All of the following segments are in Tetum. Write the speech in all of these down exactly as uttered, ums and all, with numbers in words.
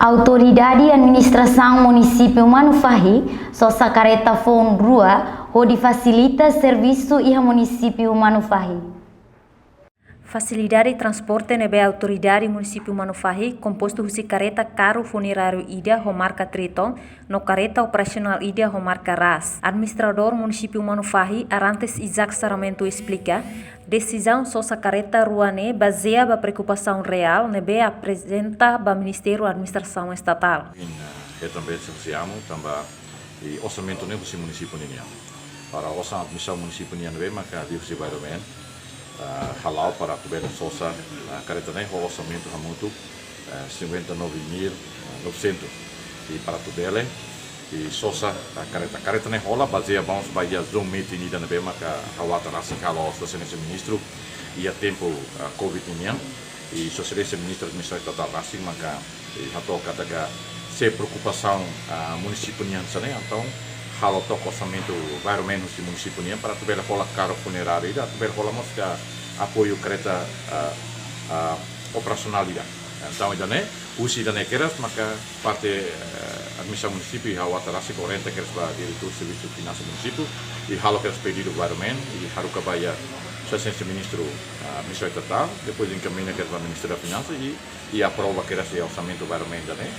Autoridade Administrasaun Munisípiu Manufahi sosa kareta foun rua hodi fasilita servisu iha Munisípiu Manufahi. Fasilidade transporte ne'ebé Autoridade Munisípiu Manufahi kompostu husi kareta karru funeráriu ida ho marka Triton, no kareta operasionál ida ho marka Ras. Administradór Munisípiu Manufahi, Arantes Isaac Sarmento esplika, desizaun sosa kareta rua ne'e bazeia ba preokupasaun reál ne'ebé aprezenta ba Ministériu Administrasaun Estatál. Ina, eh, também sosiamu, tanba i orsamentu ne'e husi munisípiu ninian. Para osan admisaun munisípiu nian ne'ebé maka liuhusi environment, ah, hala'o para atu bele sosa, ah, kareta ne'e ho orsamentu hamutuk, ah, cinquenta e nove mil novecentos. I para atu bele, i sosa, ah, kareta. Kareta ne'e hola bazeia ba mós ba iha Zoom meeting ida ne'ebé maka ha'u atu rasik halo ho Sua Exelénsia Ministru iha tempu, ah, covid ninian. I Sua Exelénsia Ministru Administrasaun Estatál rasik maka, i hato'o katak se preokupasaun, ah, munisípiu nian hanesan ne'e, entaun halo took orsamentu environment husi munisípiu nian para atu bele hola karru funeráriu ida, atu bele hola mós ka apoiu kareta, ah, ah, operasionál ida. Entaun ida-ne'e, husi ida-ne'e kedas maka parte, eh, administrasaun munisípiu ha'u atu rasik orienta kedas ba diretór servisu finansa munisípiu, i halo kedas pedidu environment, i haruka ba iha Sua Exelénsia Ministru, ah, Administrasaun Estatál, depois enkamiña kedas ba Ministériu Finansa, i, i aprova kedas iha orsamentu environment ne'e,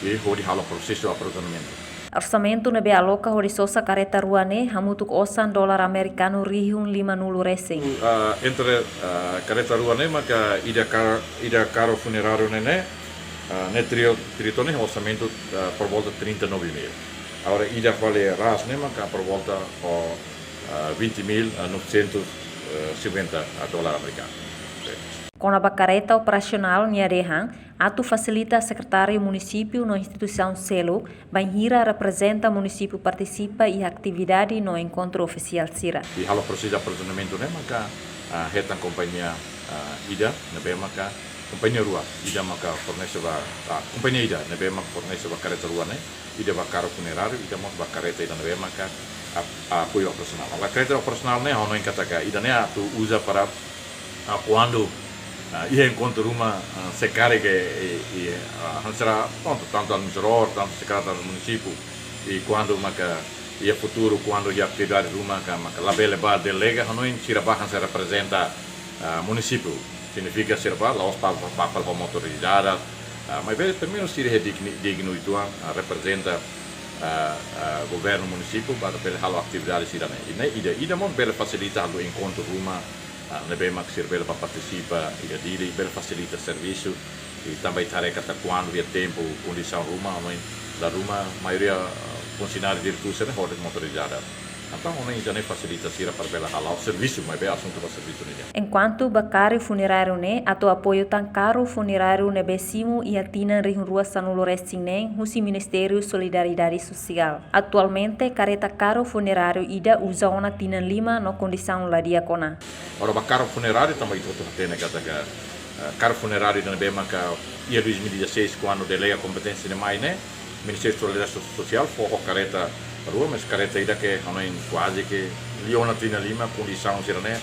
i hodi halo prosesu aprovizionamentu. Orsamentu ne'ebé aloka hodi sosa kareta rua ne'e hamutuk osan dolar amerikanu rihun lima-nulu resin. Ah, entre, ah, kareta rua ne'e maka ida kar-, ida karru funeráriu ne'e, ne'e, ah, ne'e Trio-, Triton ne'e orsamentu, ah, por volta trinta e nove mil. Agora ida fali Ras ne'e maka por volta ho, ah, vinte mil novecentos e cinquenta dolar amerikanu. Kona-ba kareta operasionál nia dehan, atu fasilita sekretáriu munisípiu no instituisaun seluk, bainhira reprezenta munisípiu partisipa iha atividade no enkontru ofisiál sira. I halo prosesu aprovizionamentu ne'e maka, ah, hetan kompañia, ah, ida ne'ebé maka kompañia rua, ida maka fornese ba, ah, kompañia ida ne'ebé maka fornese ba kareta rua ne'e, ida ba karru funeráriu, ida mós ba kareta ida ne'ebé maka ap-, apoiu operasionál. Agora kareta operasionál ne'e, ha'u hanoin katak ida-ne'e atu uza para, ah, kuandu, ah, iha enkontru ruma, ah, se karik, i, i, ah, hanesan sira, prontu, tantu administradór, tantu sekretáriu munisípiu, i kuandu maka iha futuru, kuandu iha atividade ruma ka maka labele ba delega, hanoin sira ba hanesan reprezenta, ah, munisípiu. Signifika sira ba, la'ós ba, ba, ba, ba motorizada, ah, maibé pelumenus sira iha digni-, dignu uitoan, ah, reprezenta, ah, ah, governu munisípiu, ba bele halo atividade sira-ne'e. I ne'e ida, ida mós bele fasilita halo enkontru ruma, ah, ne'ebé mak sira bele ba partisipa, ida Dili, bele fasilita servisu, i tanba ita haree katak kuandu iha tempu, kondisaun ruma, hanoin dala ruma, maioria, ah, funsionáriu diretór sira-ne'e ho motorizada. Entaun, hanoin ida-ne'e fasilita sira para bele hala'o servisu, maibé asuntu ba servisu nian. Enkuantu ba karru funeráriu ne'e, atu apoiu tan karru funeráriu ne'ebé simu iha tinan rihun rua sanulu resin neen husi Ministériu Solidariedade Sosiál. Atualmente, kareta karru funeráriu ida uza ona tinan lima no kondisaun la di'ak ona. Agora ba karru funeráriu tanba ita hotu hatene katak, eh, karru funeráriu ida ne'ebé maka iha dois mil e dezasseis, kuandu delega kompeténsia ne'e mai ne'e, Ministériu Solidariedade So-, Sosiál fó ho kareta rua, mas kareta ida ke hanoin kuaze ke liu ona tinan lima, kondisaun sira-ne'e,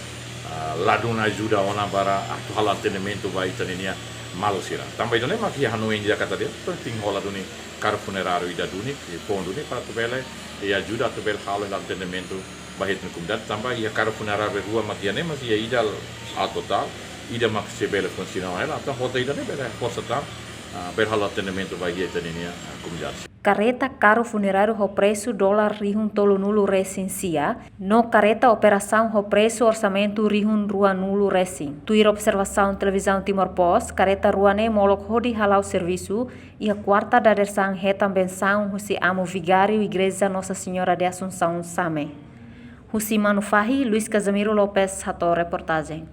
ah, ladún ajuda ona para atu halo atendimentu ba ita-nia maluk sira. Tanba ida-ne'e mak iha hanoin ida katak dehan, penting hola duni karru funeráriu ida duni, i foun duni para atu bele, i ajuda atu bele halo atendimentu ba iha ita-nia komunidade, tanba iha karru funeráriu rua mak iha ne'e, mas iha ida al total, ida mak sei bele funsiona hela, entaun rota ida-ne'e bele forsa tan, ah, bele halo atendimentu ba iha ita-nia, ah, komunidade. Kareta karru funeráriu ho presu dolar rihun tolunulu resin sia, no kareta operasaun ho presu orsamentu rihun ruanulu resin. Tuir observasaun Televizaun Timor Post, kareta rua ne'e molok hodi hala'o servisu, iha kuarta dadeer-saan hetan bensaun husi amu vigáriu Igreja Nossa Senhora de Assunção Same. Husi Manufahi, Luis Casimiro Lopes hato'o reportajen.